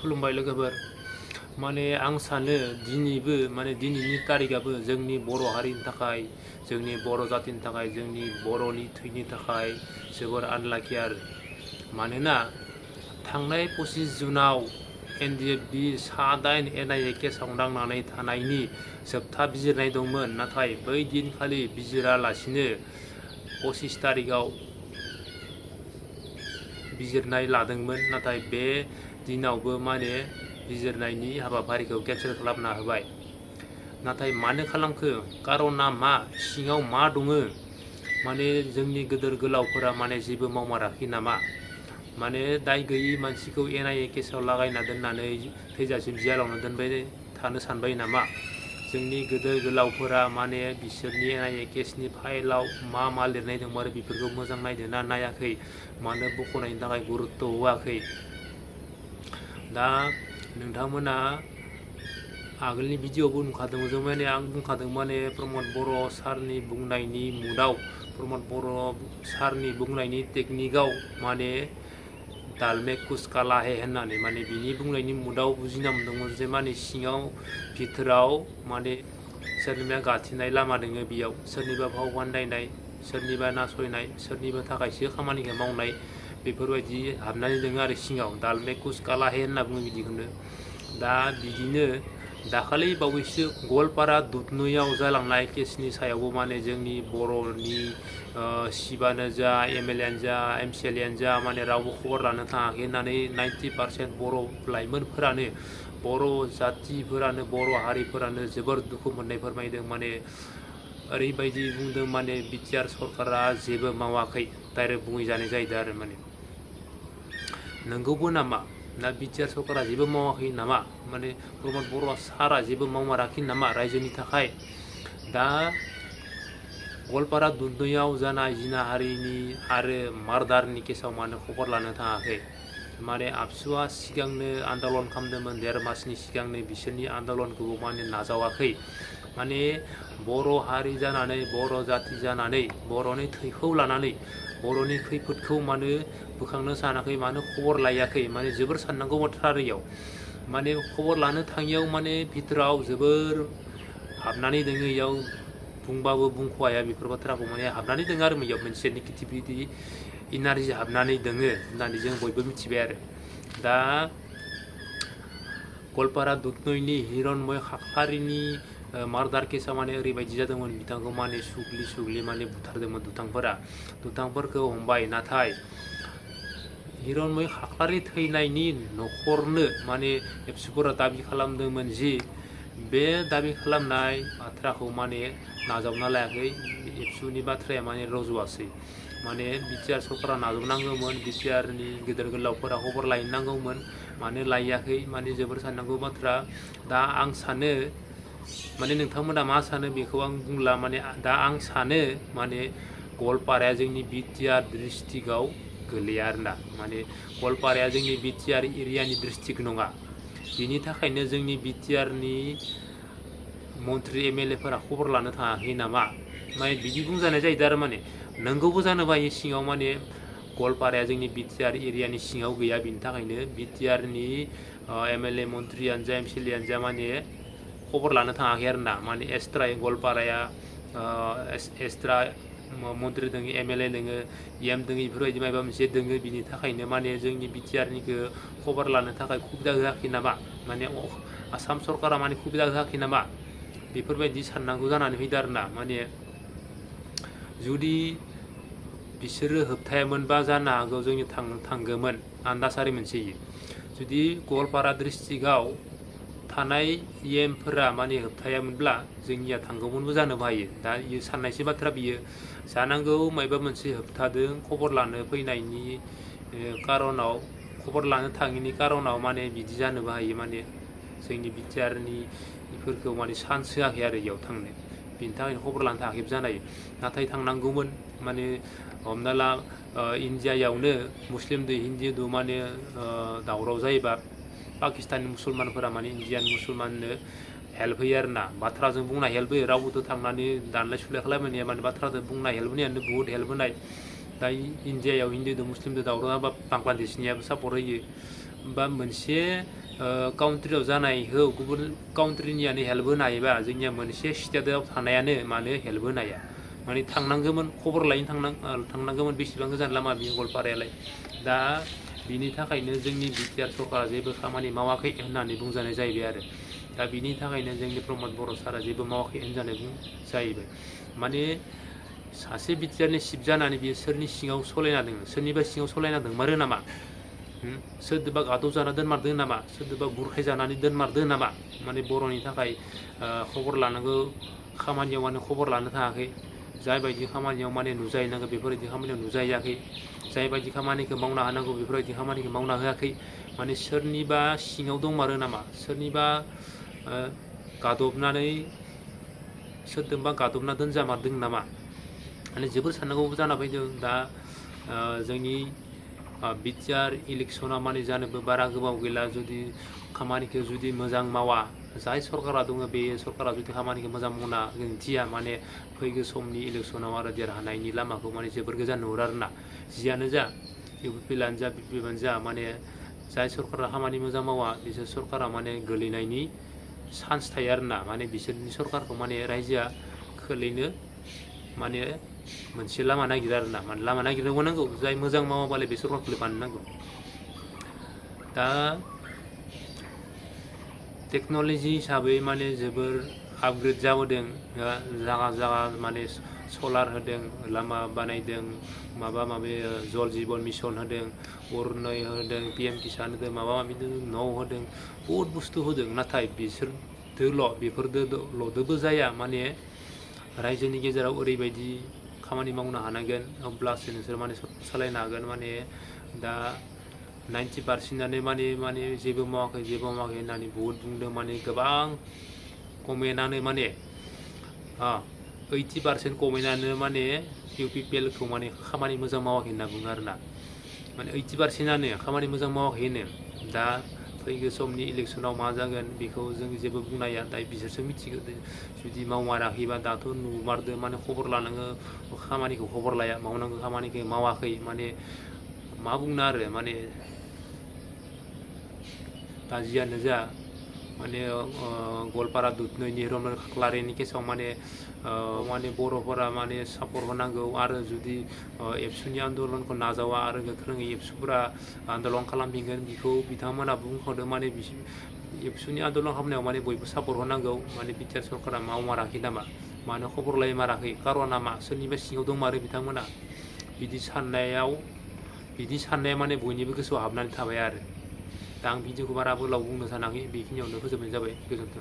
खुलुमबाय लोगोफोर। माने आं सानो दिनैनि तारिखआबो जोंनि बर' हारिनि थाखाय, जोंनि बर' जातिनि थाखाय, जोंनि बर'नि थैनि थाखाय जोबोर आनलाखि आरो। मानोना थांनाय 25 जुनाव NDFB सा-8 NIA केसाव नांनानै थानायनि जोबथा बिजिरनाय दंमोन। नाथाय बै दिनखालि बिजिरालासिनो 25 तारिखआव बिजिरनाय लादोंमोन। नाथाय बे दिनावबो बिजिरनायनि हाबाफारिखौ केन्सेल खालामना होबाय। नाथाय मानो खालामखो? कारना मा? सिङाव मा दङ? जोंनि गोदोर गोलावफोरा जेबो मावमाराखै नामा? दाय गैयि मानसिखौ NIA केसाव लागायना दोननानै थैजासिम जेलावनो दोनबाय थानो सानबाय नामा? जोंनि गोदोर गोलावफोरा बिसोरनि NIA केसनि फाइलाव मा लिरनाय दं आरो बेफोरखौ मोजां नायदोंना नायाखै? मानो बख'नायनि थाखाय गुरुत्त होआखै? दा नोंथांमोना आगोलनि भिडिअ'बो नुखादोंमोन जों आं बुंखादों प्रमद बर' सारनि बुंनायनि मुडाव, प्रमद बर' सारनि बुंनायनि टेकनिकआव दालमे कुछ काला है होननानै बिनि बुंनायनि मुडाव बुजिना मोनदोंमोन जे सिङाव भितोराव सोरनिबा गाथिनाय लामा दोङो, बेयाव सोरनिबा भाव फान्दायनाय, सोरनिबा नासयनाय, सोरनिबा थाखायसो खामानिखौ मावनाय, बेफोरबायदि हाबनानै दोङो आरो सिङाव। दालमे कुछ काला है होनना बुङो बिदिखौनो। दा बिदिनो दाखालि बावैसो गवालपारा दुधनैयाव जालांनाय केसनि सायावबो जोंनि बर'नि सिबानो जा, MLA आनो जा, MCLA आनो जा रावबो खबर लानो थाङाखै होननानै 90% बर' लाइमोनफोरानो, बर' जातिफोरानो, बर' हारिफोरानो जोबोर दुखु मोननाय फोरमायदों। ओरैबायदि बुंदों BTR सरकारा जेबो मावाखै डाइरेक्ट बुंहैजानाय जाहैदों आरो नंगौबो नामा? ना BTR सरकारा जेबो मावाखै नामा? प्रमद बर' सारा जेबो मावमाराखै नामा रायजोनि थाखाय? दा गवालपारा दुधनैयाव जानाय जिनाहारिनि आरो मार्डारनि केसाव मानो खबर लानो थाङाखै? आबसुआ सिगांनो आन्दलन खालामदोंमोन, 1.5 मासनि सिगांनो बिसोरनि आन्दलनखौबो नाजावाखै। बर' हारि जानानै, बर' जाति जानानै, बर'नि थैखौ लानानै, बर'नि खैफोदखौ मानो बोखांनो सानाखै? मानो खबर लायाखै? जोबोर साननांगौ बाथ्रा आरो इयाव। खबर लानो थाङियाव भितोराव जोबोर हाबनानै दोङो, इयाव बुंबाबो बुंख'हाया बेफोर बाथ्राखौ हाबनानै दोङो आरो इयाव मोनसे नेगेटिभिटि इनार्जि हाबनानै दोङो होननानै जों बयबो मिथिबाय आरो। दा गवालपारा दुधनैनि हिरनमय खाख्लारिनि मार्डार केसा ओरैबायदि जादोंमोन, बिथांखौ सुग्लि बुथारदोंमोन दुथांफोरखौ हमबाय। नाथाय हिरनमय खाख्लारि थैनायनि न'खरनो एबसुफोरा दाबि खालामदोंमोन जि बे दाबि खालामनाय बाथ्राखौ नाजावना लायाखै। एबसुनि बाथ्राया रज'वासै। BTR सरकारा नाजावनांगौमोन, BTRनि गेदेर गोलावफोरा खबर लायनांगौमोन, मानो लायाखै? जोबोर साननांगौ बाथ्रा। दा आं सानो नोंथांमोना मा सानो बेखौ आं बुंला। दा आं सानो गवालपाराया जोंनि BTR डिस्ट्रिक्टआव गोलैया आरोना। गवालपाराया जोंनि BTR एरियानि डिस्ट्रिक्ट नङा। बिनि थाखायनो जोंनि BTRनि मन्त्रि MLA फोरा खबर लानो थाङाखै नामा? बिदि बुंजानाय जाहैदों आरो नंगौबो जानोबो हायो। सिङाव गवालपाराया जोंनि BTR एरियानि सिङाव गैया, बिनि थाखायनो BTRनि MLA मन्त्रियानो जा, MCLA आनो जा खबर लानो थाङाखै आरोना। एक्सट्रायै गवालपाराया एक्सट्रा मन्त्रि दङ, MLA दङ, EM दङ, बेफोरबायदि माबा मोनसे दङ। बिनि थाखायनो जोंनि BTRनिखौ खबर लानो थाखाय सुबिदा होआखै नामा? आसाम सरकारा सुबिदा होआखै नामा? बेफोरबायदि साननांगौ जानानै फैदों आरोना। जुदि बिसोरो होबथायामोनबा जानो हागौ जोंनि थांगौमोन, आन्दासारि मोनसे। जुदि गवालपारा डिस्ट्रिक्टआव थानाय EMफोरा होबथायामोनब्ला जोंनिया थांगौमोनबो जानोबो हायो। दा इयो साननायसो बाथ्रा बियो। जानांगौ माबा मोनसे होबथादों, खबर लानो फैनायनि कारनाव, खबर लानो थाङिनि कारनाव बिदि जानोबो हायो। जोंनि BTRनि बेफोरखौ चान्स होआखै आरो इयाव थांनो, बिनि थाखायनो खबर लानो थाङाखैबो जानो हायो। नाथाय थांनांगौमोन। हमना ला इन्डियायावनो मुस्लिमजों हिन्दुजों दावराव जायोबा पाकिस्ताननि मुसलमानफोरा इन्डियान मुसलमाननो हेल्प होयो आरोना। बाथ्राजों बुंना हेल्प होयो, रावबोथ' थांनानै दानलाय सुलाय खालामहैनाया बाथ्राजों बुंना हेल्प होनायानो बुहुत हेल्प होनाय। दा इन्डियायाव हिन्दुजों मुस्लिमजों दावराव जाबा बांलादेशनियाबो सापर्ट होयो। मोनसे काउन्ट्रियाव जानायखौ गुबुन काउन्ट्रिनियानो हेल्प होनो हायोबा जोंनिया मोनसे स्टेटआव थानायानो मानो हेल्प होनो हाया माने थांनांगौमोन खबर लायनो थांनांगौमोन बेसेबां गोजान लामा बियो गवालपारायालाय दा बिनि थाखायनो जोंनि बिटिआर सरकारा जेबो खामानि मावाखै होननानै बुंजानाय जाहैबाय आरो दा बिनि थाखायनो जोंनि प्रमद बर' सारा जेबो मावाखै होनजानाय जाहैबाय माने सासे बिटिआरनि चिफ जानानै बियो सोरनि सिङाव सलायना दङ सोरनिबा सिङाव सलायना दंमारो नामा सोरदोबा गादब जाना दोनमारदों नामा सोरदोबा बुरखाय जानानै दोनमारदों नामा माने बर'नि थाखाय खबर लानांगौ खामानियाव माने खबर लानो थाङाखै जायबायदि खामानियाव माने नुजाहैनांगौ बेफोरबायदि खामानियाव नुजाहैयाखै जायबायदि खामानिखौ मावना होनांगौ बेफोरबायदि खामानिखौ मावना होआखै माने सोरनिबा सिङाव दंमारो नामा सोरनिबा गादबनानै सोरदोंबा गादबना दोनजामारदों नामा माने जोबोर साननांगौबो जाना फैदों दा जोंनि बिटिआर इलेक्सना माने जानोबो बारा गोबाव गैला जुदि खामानिखौ जुदि मोजां मावा जाय सरकारा दङ बे सरकारा जुदि खामानिखौ मोजां मावना दिन्थिया माने फैगौ समनि इलेक्सनाव आरो देरहानायनि लामाखौ माने जोबोर गोजान नुहुरो आरोना जियानो जा इउपिपिएलआनो जा बिपिएफआनो जा माने जाय सरकारा खामानि मोजां मावा बिसोर सरकारा माने गोलैनायनि चान्स थायो आरोना माने बिसोरनि सरकारखौ माने रायजोआ खोलैनो माने मोनसे लामा नागिरो आरोना माने लामा नागिरनोबो नांगौ जाय मोजां मावाबालाय बे सरकारखौलाय बानाय नांगौ दा टेक्न'लजि हिसाबै माने जोबोर आपग्रेड जाबोदों जागा जागा माने सलार होदों लामा बानायदों माबा माबि जल जीवन मिशन होदों अरुणय होदों PM किसान होदों माबा माबि न' होदों बहुद बुस्थु होदों नाथाय बेफोरदोल'दोबो जाया माने रायजोनि गेजेराव ओरैबायदि खामानि मावनो हानांगोन अब्लासो नोंसोर माने सालायनो हागोन माने दा 90% माने जेबो मावाखै होननानै बहुद बुंदों माने गोबां कमेन्टआनो माने 80% कमेन्टआनो माने इउपिपिएलखौ माने खामानि मोजां मावाखै होनना बुङो आरोना माने 80%आनो खामानि मोजां मावाखै होनो दा फैगौ समनि इलेक्सनाव मा जागोन बेखौ जों जेबो बुंनो हाया दा बिसोरसो मिथिगौ जुदि मावमाराखैबा दाथ' नुमारदों माने खबर लानांगौ खामानिखौ खबर लाया मावनांगौ खामानिखौ मावाखै माने मा बुंनो आरो माने दा जियानो जा माने गवालपारा दुधनৈ निरमल खाख्लारिनि केसाव माने बर'फोरा माने सापर्ट होनांगौ आरो जुदि एबसुनि आन्दलनखौ नाजावा आरो गोख्रोङै एबसुफोरा आन्दलन खालामफिनगोन बेखौ बिथांमोना बुंखादों माने एबसुनि आन्दलन खालामनायाव माने बयबो सापर्ट होनांगौ माने बिटिआर सरकारा मावमाराखै नामा मानो खबर लायमाराखै कारना मा सोरनिबा सिङाव दंमारो बिथांमोना बिदि साननाया माने बयनिबो गोसोआव हाबनानै थाबाय आरो दा आं भिडिअखौ बारा गोलाव बुंनो सानाखै बेखिनियावनो फोजोबनाय जाबाय गोजोन्थों।